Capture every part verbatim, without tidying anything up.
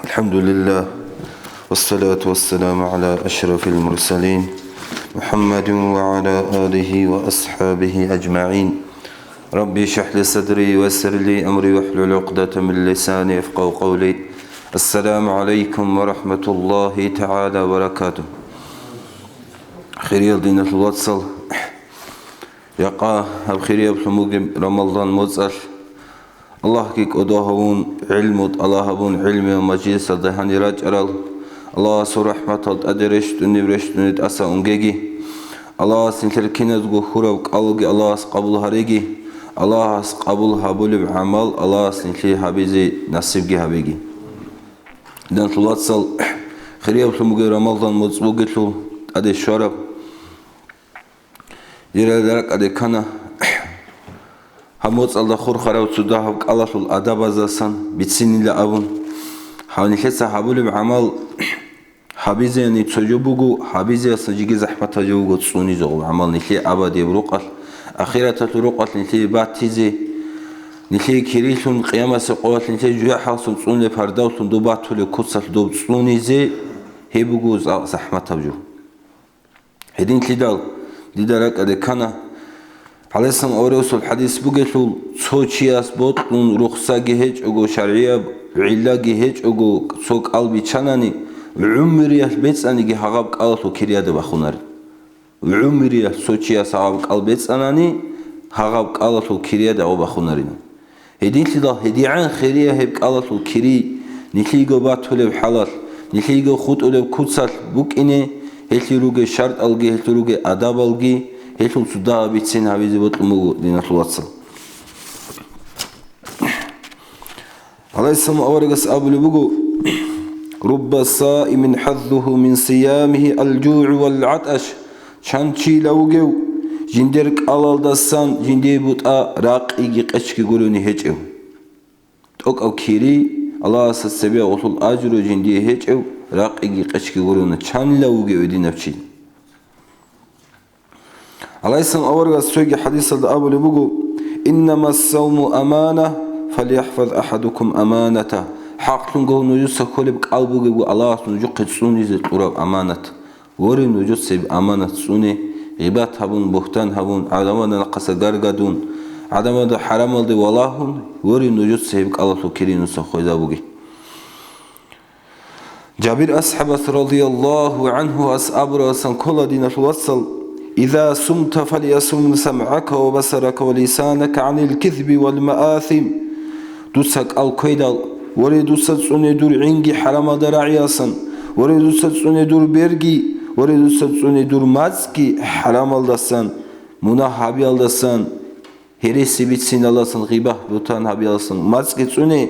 الحمد لله، والصلاة والسلام على أشرف المرسلين، محمد وعلى آله وأصحابه أجمعين. رب اشرح لي صدري ويسر لي أمري واحلل عقدة من لساني يفقهوا قولي. السلام عليكم ورحمة الله تعالى وبركاته. Хириял диналъул вацал, якъа гьаб хирияб лъумуги Рамазан моцӀалъ Аллагьги кӀодо гьавун, гӀилму тӀалаб гьабун, гӀилмиял мажлисалда гьанир рачӀарал, Аллагьасул рахӀматал тӀаде рещтӀунеб рещтӀуне тӀаса унгеги, Аллагьас нилъер киназго хьураб кӀалги Аллагьас къабул гьареги, Аллагьас къабул гьабулеб гӀамал Аллагьас нилъее гьабизе насибги гьабеги. Диналъул вацал, хирияб лъумуги Рамазан моцӀ бугелъул тӀаде щвараб. Дир ракӀалде ккана гьаб моцӀалда хурхарав цо дагьаб кӀалалъул адабаздасан бицинила абун, гьав нилъеца гьабулеб гӀамал гьабизеяни цо жо буго, гьабизеясда жеги захӀматаб жо буго цӀунизе гьаб гӀамал нилъее абадияб рукъалъ, ахираталъул рукъалъ нилъее батизе, нилъее кирилъун, къиямасеб къоялъ нилъее жужахӀалдасан цӀунулеб пардавлъун доб батулеб куцалъ доб цӀунизе, гьеб буго за-, захӀматаб жо. Гьединлъидал дида ракӀалде ккана, гӀалайгьиссалам аварагасул хӀадис бугелъул, цо чияс бокьун рухсаги гьечӀого, шаргӀияб гӀиллаги гьечӀого, цо кӀал биччанани, гӀумруялъ бецӀаниги гьагъаб кӀалалъул кирияда бахунарин. ГӀумруялъ цо чияс гьагъаб кӀал бецӀанани, гьагъаб кӀалалъул кирияда гьагъаб бахунарин. Гьединлъидал гьедигӀан хирия гьеб кӀалалъул кири, нилъего батулеб хӀалалъ, нилъего хутӀулеб куцалъ букӀине, гьелъие ругел шартӀалги, гьелъул ругел адабалги, гьелъул цо дагьаб бицин гьабизе бокьун буго, диналъул вацал. ГӀалайгьиссалам аварагас абулеб буго: «Рубба саимин хӀаззугьу мин сиямигьи аль-жугӀу валь-гӀатӀаш». Чан чила вугев, жиндир кӀалалдасан жиндие бутӀа ракъиги къечги гурони гьечӀев. ТӀокӀав кири, Аллагьасда цебе гъолъул ажру жиндие гьечӀев, ракъиги къечги гурони чанила вугев гьединаб чи. ГӀалайгьиссалам аварагас цоги хӀадисалда абулеб буго: «Иннама ссавму амана, фальяхфаз ахадукум аманата». ХӀакълъун гьав нужеца кколеб кӀал бугебго Аллагьас нужехъе цӀунизе кьураб аманат. Воре, нужеца гьеб аманат цӀуне, гъибат гьабун, бугьтан гьабун, гӀадамазда нахъаса гаргадун, гӀадамазда хӀарамалде валагьун, воре, нужеца гьеб кӀалалъул кири нужеца хвезабуге. Жабир асхӀабас радияллагьу гӀанхуас абураласан ккола, диналъул вацал: «Иза сумта, фальясум самгӀака ва басарака ва лисанака гӀанил кизби вал маасим». Дуца кӀал ккведал, воре, дуца цӀуне дур гӀинги хӀарамалда рагӀиялсан, воре, дуца цӀуне дур берги, воре, дуца цӀуне дур мацӀги хӀарамалдасан, мунагь гьабиялдасан, гьереси бициналдасан, гъибат-бугьтан гьабиялдасан мацӀги цӀуне.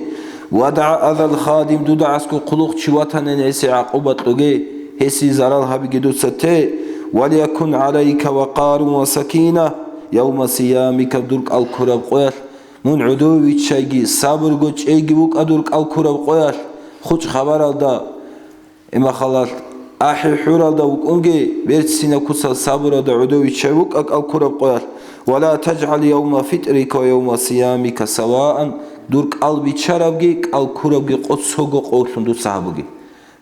«ВадагӀ азал хадим», дуда гӀаскӀо хъулухъчи ватани гьесие гӀакъуба кьоге, гьесие зарал гьабиги дуца те. «Валиякун гӀалайка вакъарун ва сакина явма сиямика», дур кӀал ккураб къоялъ мун гӀодов виччайги, сабурго чӀейги вукӀа дур кӀал ккураб къоялъ, хучӀ хабаралда, имахалалъ, ахӀи-хӀуралда вукӀунге, берцинаб куцал сабуралда гӀодов виччай вукӀа кӀал ккураб къоялъ. «Ва ла тажгӀал явма фитрика ва явма сиямика саваан», дур кӀал биччарабги, кӀал ккурабги къо цого къолъун дуца гьабуге.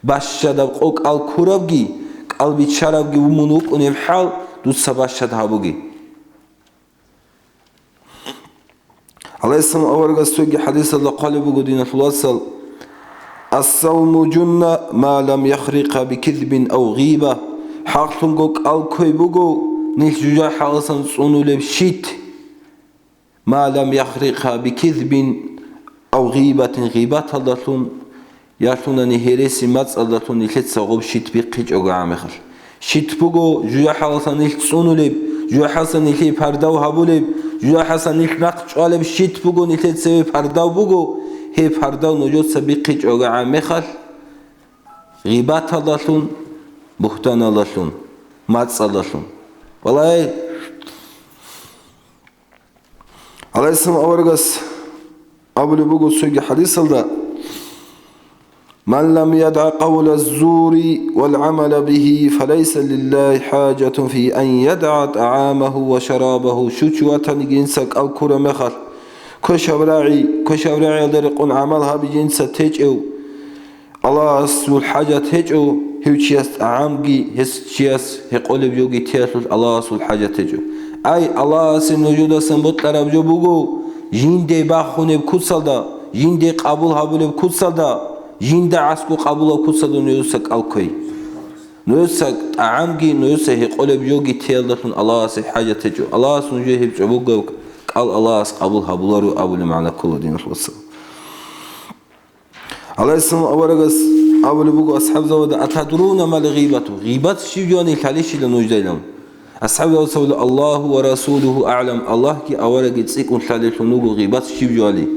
Бащадаб къо кӀал ккурабги, кӀал биччарабги мун вукӀунеб хӀал дуца бащад гьабуге. ГӀалайгьиссалам аварагас цоги хӀадисалда хъвалеб буго, диналъул вацал: «Ас-савму жунна ма лам яхрикъа бикизбин ав гъиба». ХӀакълъунго кӀал кквей буго нилъ жужахӀалдасан цӀунулеб щит. «Ма лам яхрикъа бикизбин ав гъибатин», гъибаталдалъун, ялъунани гьереси мацӀалдалъун нилъеца гъоб щит бихъичӀого гӀамехалъ. Щит буго жужахӀалдасан нилъ цӀунулеб, жужахӀалдасан нилъее пардав гьабулеб, жужахӀалдасан нилъ нахъ чӀвалеб щит буго, нилъее цеве пардав буго, гьеб пардав нужеца бихъичӀого гӀамехалъ, гъибаталдалъун, бугьтаналдалъун, мацӀалдалъун. Валлагь, гӀалайгьиссалам аварагас абулеб буго цоги хӀадисалда: «Ман лам ядгӀа къавла ззури вал гӀамала бигьи, фалайса лиллагьи хӀажатун фи ан ядгӀа тӀагӀамагьу ва шарабагьу». Щучи ватаниги инса кӀал ккураб мехалъ, квешаб рагӀи, квешаб рагӀиялда рекъон гӀамал гьабизе инса течӀев, Аллагьасул хӀажат гьечӀо, гьев чияс тӀагӀамги, гьес чияс гьекъолеб жоги теялъулъ Аллагьасул хӀажат гьечӀо. Ай, Аллагьасе нужедасан бокьараб жо буго, жинде бахунеб куцалда, жинде къабул гьабулеб куцалда, жинда гӀасго къабулаб куцалда нужеца кӀал кквей. Нужеца тӀагӀамги, нужеца гьекъолеб жоги теялдалъун Аллагьасе хӀажат гьечӀо. Аллагьас нужее гьеб чӀобогаб кӀал Аллагьас къабул гьабуларо абулеб магӀна ккола, диналъул вацал. ГӀалайгьиссалам аварагас абулеб буго асхӀабзабада: «Атадруна мал гъибату?» Гъибат щиб жони лъалищила нуждайилан? АсхӀабзабаца абула: «Аллагьу ва расулугьу агӀлам», Аллагьги аварагги цӀикӀкӀун лъалелъун вуго гъибат щиб жоали.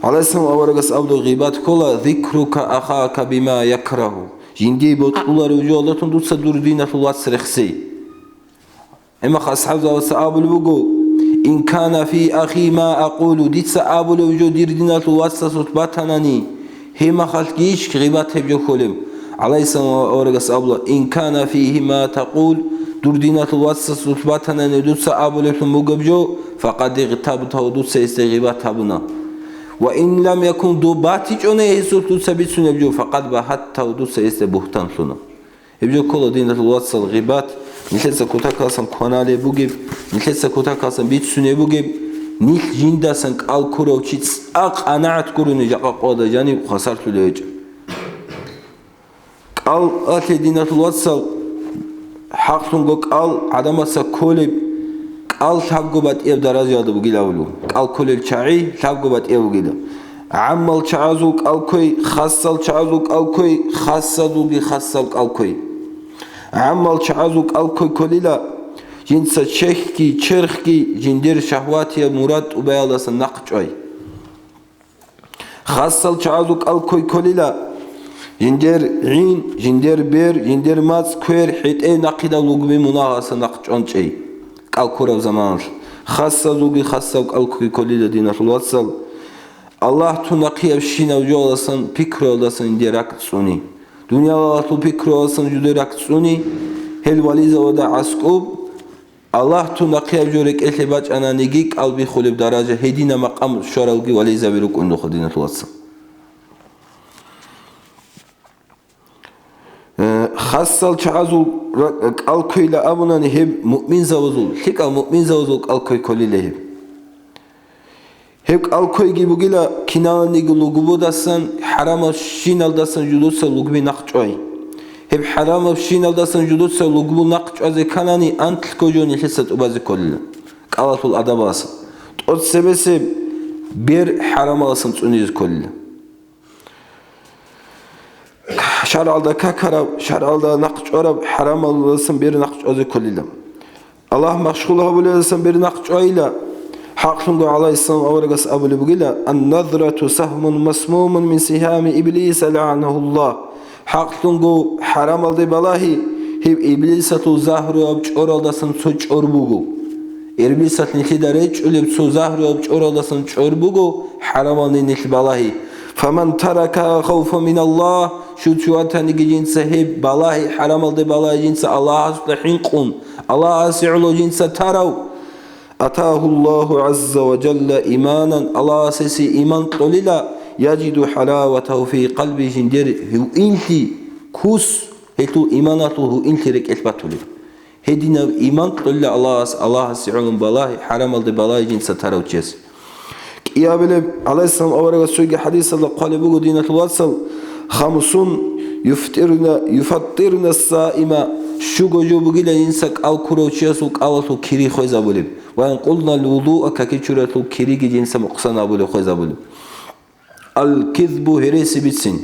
ГӀалайгьиссалам аварагас абула: «Гъибат ккола зикрука ахака бима якрагьу», жиндие бокьуларев жоялдалъун дуца дур диналъул вац рехсей. Гьебмехалъ асхӀабзабаца абулеб буго: «Ин кана фи ахи ма акъулу», дица абулев жо дир диналъул вацасулъ батанани, гьебмехалъгищ гъибат гьеб жо кколеб? ГӀалайгьиссалам аварагас абула: «Ин кана фигьи ма такъул», дур диналъул вацасулъ батанани дуца абулеблъун бугеб жо, факъад игътабтагьу, дуца гьесде гъибат гьабуна. Ва ин лам якун, доб батичӀони гьесулъ дуца бицунеб жо, факъад багьаттагьу, дуца гьесде бугьтан лъуна. Гьеб жо ккола, диналъул вацал, гъибат, нилъеца кутакалъан кваналеб бугеб, нилъеца кутакалъан бицунеб бугеб, нилъ жиндасан кӀал ккурав чи цӀакъ анагӀат гурони жакъа къоялда жаниб хвасарлъулев гьечӀо. КӀал алъе, диналъул вацал, хӀакълъунго кӀал гӀадамаца кколеб, кӀал лъабго батӀияб даражаялда бугилан абулеб. КӀал кколел чагӀи лъабго батӀияб бугилан. ГӀаммал чагӀазул кӀал кквей, хасал чагӀазул кӀал кквей, хасазулги хасал кӀал кквей. ГӀаммал чагӀазул кӀал кквей кколила, жинца чехьги, черхги, жиндир шагьватияб мурад тӀубаялдасан нахъ чӀвай. Хасал чагӀазул кӀал кквей кколила, жиндир гӀин, жиндир бер, жиндир мацӀ, квер, хӀетӀе нахъидал лугби мунагьалдасан нахъ чӀванчӀей, кӀал ккураб заманалъ. Хасазулги хасав кӀал кквей кколила, диналъул вацал. Аллагь тун нахъиябщинаб жоялдасан, пикруялдасан жиндир ракӀ цӀуни. Дуниялалъул пикруялдасан жиндир ракӀ цӀуни, гьел вализабада аскӀоб, Аллагь тун нахъияб жо рекӀелъе бачӀананиги, кӀал биххулеб даража, гьединаб макъам щваралги вализаби рукӀунелха, диналъул вацал. Э, хасал чагӀазул ра-, кӀал кквейила абунани, гьеб муъминзабазул, лъикӀал муъминзабазул кӀал кквей кколила гьеб. Гьеб кӀал кквейги бугила киналаниги лугбудасан, хӀарамабщиналдасан жудуца лугби нахъ чӀвай. Гьеб хӀарамабщиналдасан жудуца лугбу нахъ чӀвазе кканани, анлъго жо нилъеца тӀубазе кколила кӀалалъул адабаласан. ТӀоцебесеб бер хӀарамаласан цӀунизе кколила. ШаргӀалда какараб, шаргӀалда нахъ чӀвараб хӀарамалдасан бер нахъ чӀвазе кколила. Аллагь машгъул гьабулелдасан бер нахъ чӀвайила. ХӀакълъунго гӀалайгьиссалам аварагас абулеб бугила: «Ан-назрату сагьмун масмумун мин сигьами Иблиса, лаъанагьуллагь». ХӀакълъунго хӀарамалде балагьи, гьеб Иблисалъул загьруяб чӀоралдасан цо чӀор буго. Иблисалъ нилъеда речӀчӀулеб цо загьруяб чӀоралдасан чӀор буго, хӀарамалде нилъ балагьи. «Фаман таракагьа хавфан миналлагь», щив чи ватаниги жинца гьеб балагьи, хӀарамалде балагьи жинца Аллагьасда хӀинкъун, Аллагьасе гӀоло жинца тарав, «атагьуллагьу гӀазза ва жалла иманан», Аллагьас гьесие иман кьолила, «яжиду хӀалаватагьу фи къалби», жиндир гьуинлъи, кус, гьелъул иманалъул гьуинлъи рекӀелъ батулеб. Гьединаб иман кьолила Аллагьас, Аллагьасе гӀоло балагьи, хӀарамалде балагьи жинца тарав чияс. КӀиабилеб гӀалайгьиссалам аварагас цоги хӀадисалда хъвалеб буго, диналъул вацал: «Хамсун юфтирна, юфаттирна саима», щуго жо бугила жинца кӀал ккурав чиясул кӀалалъул кири хвезабулеб, ва ин къулна ал-вудуа, каки чуралъул кириги жинца мукъсан абулеб хвезабулеб. Ал-кизбу, гьереси бицин.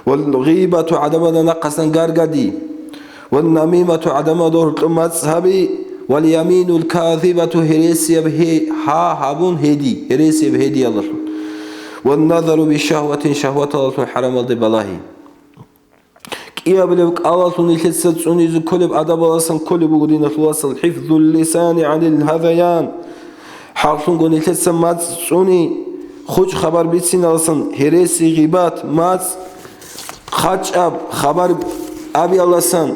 Вал-гъибату, гӀадамазда нахъасан гаргади. Ван-намимату, гӀадамазда гьоркьоб мацӀ гьаби. Вал-яминул казибату, гьересияб гье-, гьа гьабун гьеди, гьересияб гьедиялдалъун. Ван-назару бишагьватин, шагьваталдалъун хӀарамалде балагьи. КӀиабилеб кӀалалъул нилъеца цӀунизе кколеб адабаласан кколеб буго, диналъул вацал: «ХӀифзул лисани гӀанил гьазаян». ХӀакълъунго нилъеца мацӀ цӀуни, хучӀ хабар бициналдасан, гьереси, гъибат, мацӀ, хъачӀаб хабар абиялдасан,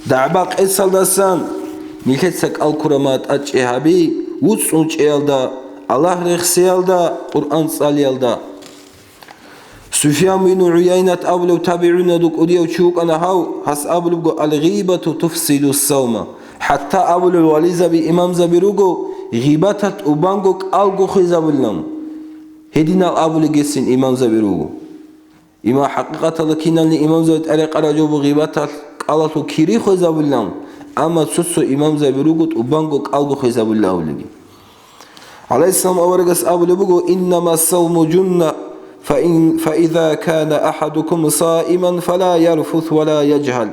дагӀба-къецалдасан нилъеца кӀал ккураб мун тӀадчӀей гьаби, вуцӀцӀун чӀеялда, Аллагь рехсеялда, Къуръан цӀалиялда. Суфьян бин ГӀуяйнат абулев табигӀуназул кӀудияв чи вукӀана гьав, гьас абулебго: «Ал-гъибату туфсиду ссавма». ХӀатта абулев вализаби, имамзаби руго, гъибаталъ тӀубанго кӀалго хвезабулилан. Гьединал абулебгесин имамзаби руго. Има хӀакъикъаталда кинални имамзаби тӀарикъараб жо буго гъибаталъ кӀалалъул кири хвезабулилан, амма цо-цо имамзаби руго тӀубанго кӀалго хвезабулилан абулебги. ГӀалайгьиссалам аварагас абулеб буго: «Иннама ссавму жунна, фаин, фаиза кана ахадукум саиман, фала ярфус ва ла яжгьал».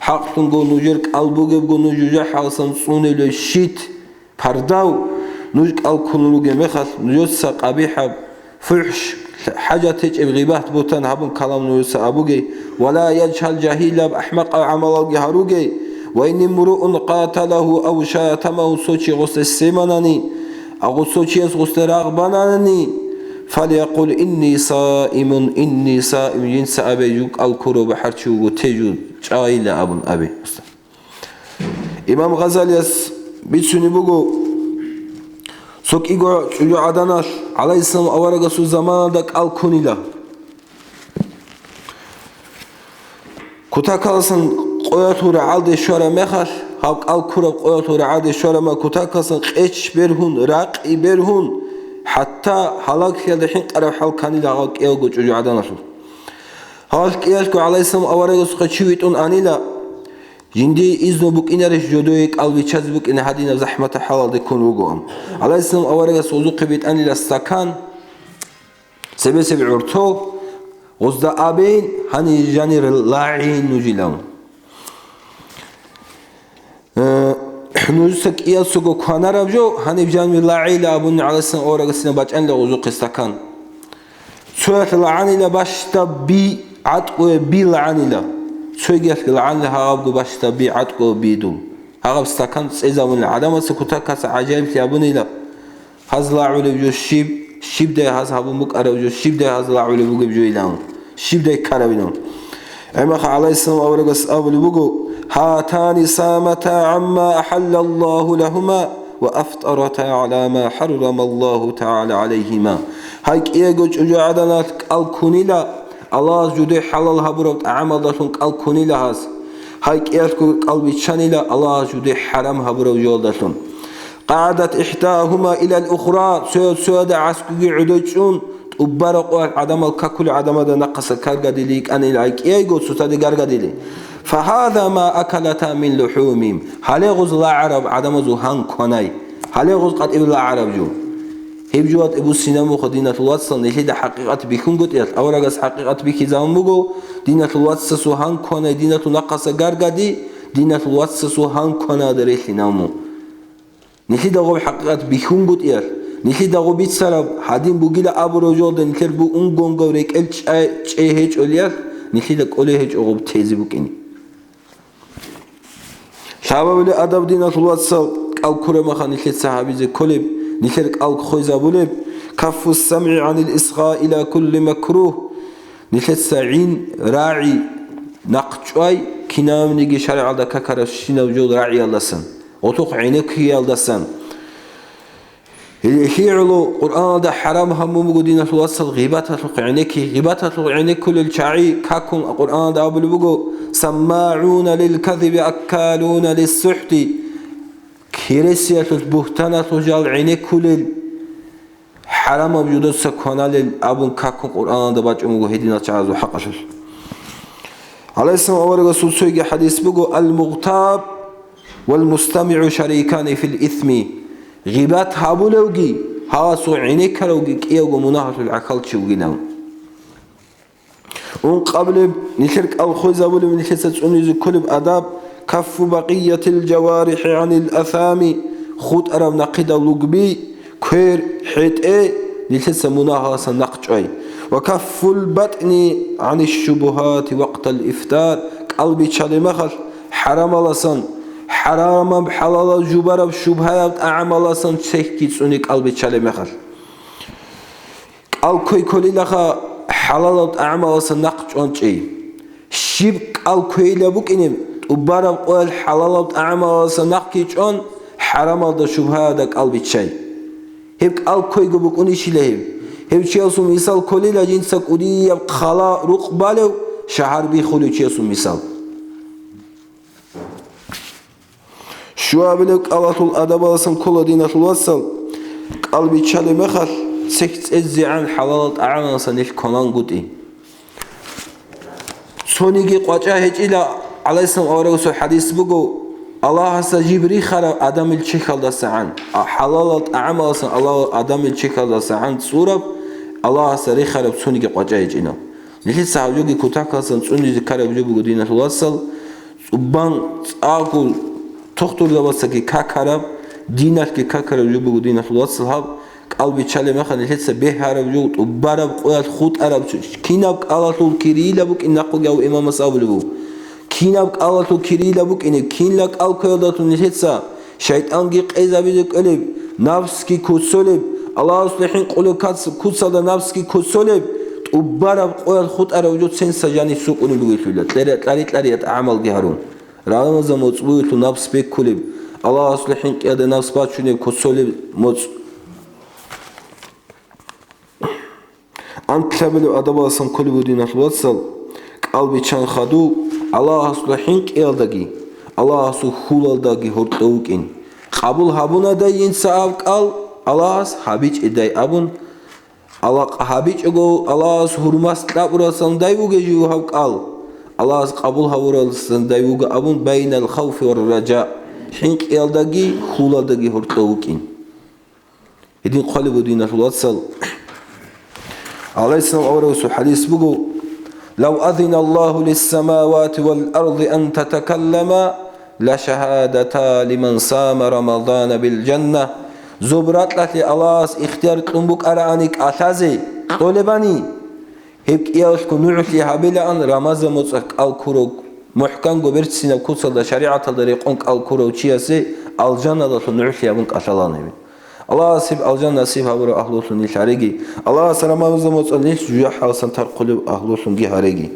ХӀакълъунго нужер кӀал бугебго нуж жужахӀаласан цӀуневлъи щит, пардав, нуж кӀал ккун ругеб мехалъ, нужеца къабихӀаб, фухӀш, хӀажат гьечӀеб гъибат-бугьтан гьабун калам нужеца абугей, ва ла яжгьал, жагьилаб, ахӀмакъаб гӀамалалги гьаругей, ва ин имруун къаталагьу ав шатамагьу, цо чи гъосде семанани, агъу цо чияс гъосде рагъ бананани, фалякъул: «Инни саимун, инни саимун», жинца абе: «Жу кӀал ккурав бахӀарчи вуго, те жу чӀайила», абун абе. Имам Гъазалияс бицунеб буго, цо кӀиго чӀужугӀаданалъ гӀалайгьиссалам аварагасул заманалда кӀал ккунила. Кутакаласан къоялъул рагӀалде щвараб мехалъ, гьаб кӀал ккураб къоялъул рагӀалде щвараб мехалъ, кутакаласан къеч бергьун, ракъи бергьун, хӀатта гьалаглъиялда хӀинкъараб хӀал кканила гьал кӀиялго чӀужугӀаданалъул. Гьал кӀиялъго гӀалайгьиссалам аварагасухъе чи витӀун анила, жиндие изну букӀинарищ жодое кӀал биччазе букӀине гьадинаб захӀматаб хӀалалде ккун ругоан. ГӀалайгьиссалам аварагас гъозухъе битӀанила стакан, цебесеб гӀортол, гъозда абейин, гьаниб жанир лагӀейин нужилан. Э, нужеца кӀиясаго кванараб жо, гьаниб жанир лагӀейила абун гӀалайгьиссалам аварагасина бачӀанила гъозухъе стакан. Цоялъ лагӀанила бащдаб би, гӀатӀкӀуе би лагӀанила. Цойгиялъги лагӀанила гьагъабго бащдаб би, гӀатӀкӀуе би дул. Гьагъаб стакан цӀезабунила. ГӀадамаца кутакалъа гӀажаиблъи абунила. Гьаз лагӀулеб жо щиб, щибдай гьаз гьабун букӀараб жо, щибдай гьаз лагӀулеб бугеб жойилан, щибдай ккарабилан. ГӀемаха гӀалайгьиссалам аварагас абулеб буго: «Гьатани самата гӀамма ахӀаллаллагьу лагьума ва афтарата гӀала ма хӀаррамаллагьу тагӀала гӀалайгьима». Гьай кӀиего чӀужугӀаданалъ кӀал ккунила, Аллагьас жуде хӀалал гьабураб тӀагӀамалдалъун кӀал ккунила гьас. Гьай кӀиялъго кӀал биччанила Аллагьас жуде хӀарам гьабураб жоялдалъун. «КъагӀадат ихӀдагьума илал ухра», цояв цояда гӀаскуги гӀодой чӀун, тӀубараб къоялъ гӀадамал какулел гӀадамазда нахъаса каргадили йикӀанила гьай кӀиего цоцаде гаргадили. «Фагьаза ма акалата мин лухӀумигьим». Гьале гъоз лагӀараб гӀадамазул гьан кванай. Гьале гъоз къватӀибе лагӀараб жо. Гьеб жо ватӀиб буссинаб муха, диналъул вацал, нилъеда хӀакъикъат бихьунгутӀиялъ, аварагас хӀакъикъат бихьизабун буго, диналъул вацасул гьан кванай, диналъул нахъаса гаргади, диналъул вацасул гьан кванаялда релълъинаб мун. Нилъеда гъоб хӀакъикъат бихьунгутӀиялъ, нилъеда гъоб бицараб гьадин бугила абураб жолда нилъер бугунгонгав рекӀел чӀай-, чӀей гьечӀолиялъ, нилъеда кӀолей гьечӀо гъоб тезе букӀин. Лъабабилеб адаб, диналъул вацал, кӀал ккураб мехалъ нилъеца гьабизе кколеб, нилъер кӀал хвезабулеб: «Каффу ссамгӀи гӀанил исгъаи ила кулли макругь». Нилъеца гӀин, рагӀи, нахъ чӀвай, кинабниги шаригӀалда какарабщинаб жо рагӀиялдасан, гъотухъ гӀенеккиялдасан. Гьеле гӀоло Къуръаналда хӀарам гьабун буго, диналъул вацал, гъибаталъухъ гӀенекки. Гъибаталъухъ гӀенеккулел чагӀи какун Къуръаналда абулеб буго: «СаммагӀуна лилказиби аккалуна лиссухӀти». Киресиялъулъ, бугьтаналъулъ жал гӀенеккулел, хӀарамаб жудаса кваналел абун какун Къуръаналда бачӀун буго гьединал чагӀазул хӀакъалъулъ. ГӀалайгьиссалам аварагасул цойги хӀадис буго: «Ал-мугътаб вал-мустамигӀу шарикани фил исми». Гъибат гьабулевги, гьасул гӀенеккаравги кӀиявго мунагьалъул гӀахьалчи вугилан. Ункъабилеб, нилъер кӀал хвезабулеб, нилъеца цӀунизе кколеб адаб: «Каффу бакъиятил жаварихӀи гӀанил асами», хутӀараб нахъидал лугби, квер, хӀетӀе, нилъеца мунагьаласан нахъ чӀвай. «Ва каффул батӀни гӀаниш шубугьати вакътал ифтар», кӀал биччалеб мехалъ, хӀарамаласан, хӀарамаб-хӀалалаб жубараб шубгьаяб тӀагӀамаласан цехьги цӀуни кӀал биччалеб мехалъ. КӀал кквей кколилаха хӀалалаб тӀагӀамаласан нахъ чӀван чӀей. Щиб кӀал кквейила букӀинеб, тӀубараб къоялъ хӀалалаб тӀагӀамаласан нахъги чӀван, хӀарамалда шубгьаялда кӀал биччай. Гьеб кӀал кквейго букӀунищила гьеб? Гьев чиясул мисал кколила жинца кӀудияб хъала рукъ балев шагьар бихулев чиясул мисал. Щуабилеб кӀалалъул адабаласан ккола, диналъул вацал, кӀал биччалеб мехалъ цехь цӀезегӀан хӀалалал тӀагӀамаласан нилъ кваналгутӀи. Цониги къвачӀа гьечӀила, гӀалайгьиссалам аварагасул хадис буго, Аллагьасда жиб рихараб адамил чехьалдасагӀан, а хӀалалал тӀагӀамаласан Аллагь адамил чехьалдасагӀан цӀураб, Аллагьасда рихараб цониги къвачӀа гьечӀила. Нилъеца гьаб жоги кутакалъан цӀунизе ккараб жо буго, диналъул вацал, цӀубан цӀакъго тухтурзабацаги какараб, диналъги какараб жо буго, диналъул вацал, гьаб кӀал биччалеб мехалъ нилъеца бегьараб жо, тӀубараб къоялъ хутӀараб, кинаб кӀалалъул кирийила букӀин нахъуги гьав имамас абулеб буго. Кинаб кӀалалъул кирийила букӀинеб, кинла кӀал ккоялдалъун нилъеца шайтӀанги къезабизе кӀолеб, нафсги куцолеб, Аллагьасул хӀинкъулеб кац-, куцалда нафсги куцолеб, тӀубараб къоялъ хутӀараб жо цинса жаниб сукӀунеб бугелъула, кьери-, кьари-кьария тӀагӀамалги гьарун. Рамазан моцӀ бугелъул нафс беккулеб, Аллагьасул хӀинкъиялда нафс бачунеб куцолеб моцӀ. Анкьабилеб адабаласан кколеб буго, диналъул вацал, кӀал биччан хадув Аллагьасул хӀинкъиялдаги, Аллагьасул хьулалдаги гьоркьов вукӀин. Къабул гьабунадай инса гьаб кӀал Аллагьас, гьабичӀедай абун, Аллагь гьабичӀого Аллагьас гьурмас кьабуралсандай вугев жив гьав кӀал, Аллагьас къабул гьавуралсандай вуго абун, байнал хавфи ва ража, хӀинкъиялдаги хьулалдаги гьоркьов вукӀин. Гьедин хъвалеб буго, диналъул вацал, гӀалайгьиссалам аварагасул хадис буго: «Лав азина Аллагьу лиссамавати вал арди ан татакаллама, ла шагьадата лиман сама Рамадана бил жанна». Зоб-ракьалъе Аллагьас ихтияр кьун букӀараани кӀалъазе, кьолебани, гьеб кӀиялъго нугӀлъи гьабилаан Рамазан моцӀалъ кӀал ккурав, мухӀканго берцинаб куцалда шаригӀаталда рекъон кӀал ккурав чиясе алжаналъул нугӀлъи гьабун кӀалъалаан гьеб. Аллагьас гьеб алжан насиб гьабураб агьлулъун нилъ гьареги. Аллагьас Рамазан моцӀалъ нилъ жужахӀалсан тархъулеб агьлулъунги гьареги.